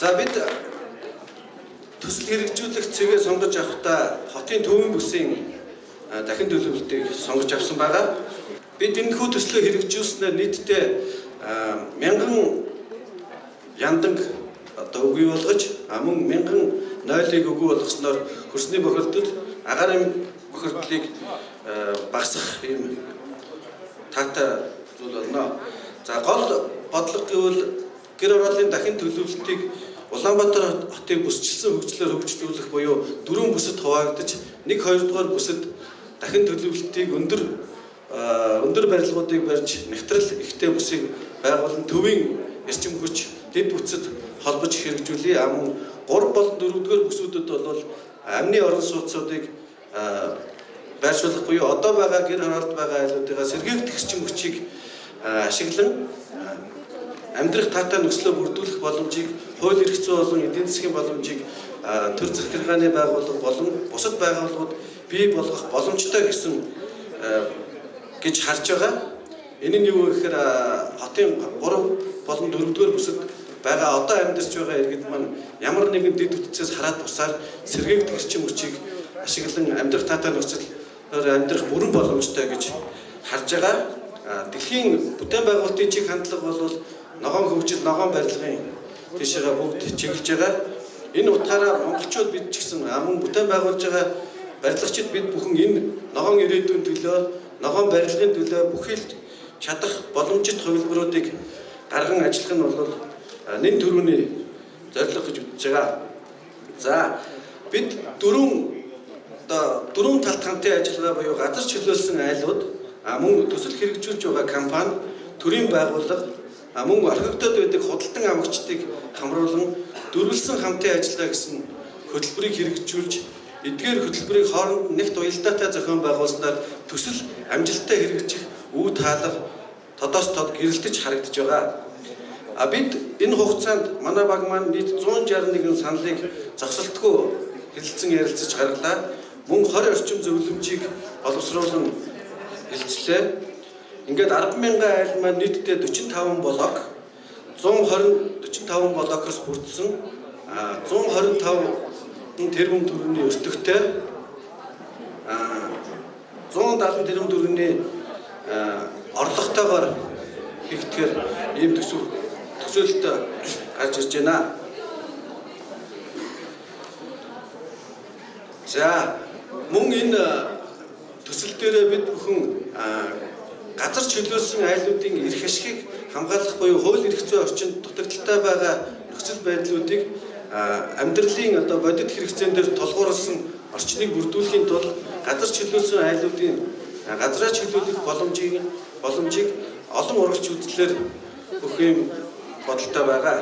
За, бид төсөл хэрэгжүүлэх цэгээ сонгож авахдаа хотын төвийн бүсийн дахин төлөвлөлтийг сонгож авсан байгаа. Бид энэхүү төслөө хэрэгжүүлснээр нийтдээ мянган янданг одоо үгүй болгож, мөн мянган нойлыг үгүй болгосноор хөрсний бохирдол, агаарын бохирдлыг багасгах ийм таатай зүйл болно. За, гол бодлого гэвэл гэр хорооллын дахин төлөвлөлтийг Улаанбаатар хотыг бүсчилсэн хөгжлөөр хөгжүүлэх буюу дөрвөн бүсэд хуваагдаж, 1 2 дугаар бүсэд дахин төлөвлөлтийг өндөр барилгуудыг барьж, нягтрал ихтэй бүсийг байгуулан, төвийн эрчим хүч дэд бүтцэд холбож хэрэгжүүлье. А мөн 3 болон 4 дугаар бүсүүдэд бол амны орон сууцуудыг байршуулах буюу одоо байгаа гэр хороолд байгаа айлуудыгаа сэргээгдэх эрчим хүчийг ашиглан амьдрах таатай нөхцлөө бүрдүүлэх боломжийг, хууль эрх зүйн болон эдийн засгийн боломжийг төр захиргааны байгууллага болон бусад байгууллагууд бий болгох боломжтой гэсэн гэж харж байгаа. Энэ нь юу гэхээр хотын 3 болон 4 дугаар бүсэд байгаа одоо амьдарч байгаа иргэд маань ямар нэгэн дэд бүтцээс хараад бусаар сэргээгдэх эрчим хүчийг ашиглан амьдрах таатай нөхцөлөөр амьдрах бүрэн боломжтой гэж харж байгаа. Дэлхийн бүтээн байгуулалтын чиг хандлага бол ногоон хөгжил, ногоон барилгын тийшээгээ бүгд чиглэж байгаа. Энэ утгаараа монголчууд бид ч гэсэн, мөн бүтээн байгуулж байгаа барилгачид бид бүхэн энэ ногоон ирээдүйн төлөө, ногоон барилгын төлөө бүхий л чадах боломжит хувилбаруудыг гарган ажиллах нь бол нэн төрөүний зорилго гэж үзэж байгаа. За, бид дөрвөн талт хамтын ажиллагаа буюу газар чөлөөлсөн айлууд, мөн төсөл хэрэгжүүлж байгаа компани, төрийн байгууллага, мөн орхигдоод байдаг худалдан авагчдыг хамруулан дөрвөлсөн хамтын ажиллагаа гэсэн хөтөлбөрийг хэрэгжүүлж, эдгээр хөтөлбөрийг хооронд нэгт уялдаатай зохион байгуулснаар төсөл амжилттай хэрэгжих үе таалга тодоос тод гэрэлтэж харагдаж байгаа. А бид энэ хугацаанд манай баг маань нийт 161 саналыг зогсолтгүй хэлэлцэн ярилцаж гаргалаа. Мөн 20 орчим зөвлөмжийг боловсруулан хэлэлцлээ. Ингээд 10,000 айл маань нийтдээ 45 блок, 120 45 блокоос бүрдсэн, 125 тэрбум төгрөгийн өртөгтэй, 170 тэрбум төгрөгийн орлоготойгоор хийгдэхээр ийм төсөөлөлтөй гарч ирж байна. За, мөн энэ төсөл дээрээ бид бүхэн газар чөлөөлсөн айлуудын эрх ашигыг хамгаалах буюу хууль эрх зүйн орчинд дутагдалтай байгаа нөхцөл байдлуудыг амьдралын одоо бодит хэрэгцээн дээр тулгуурласан орчныг бүрдүүлэхийн тулд газар чөлөөлсөн айлуудын газраа чөлөөлөх боломжийг олон урагч үзлээр өгөх юм бодолтой байгаа.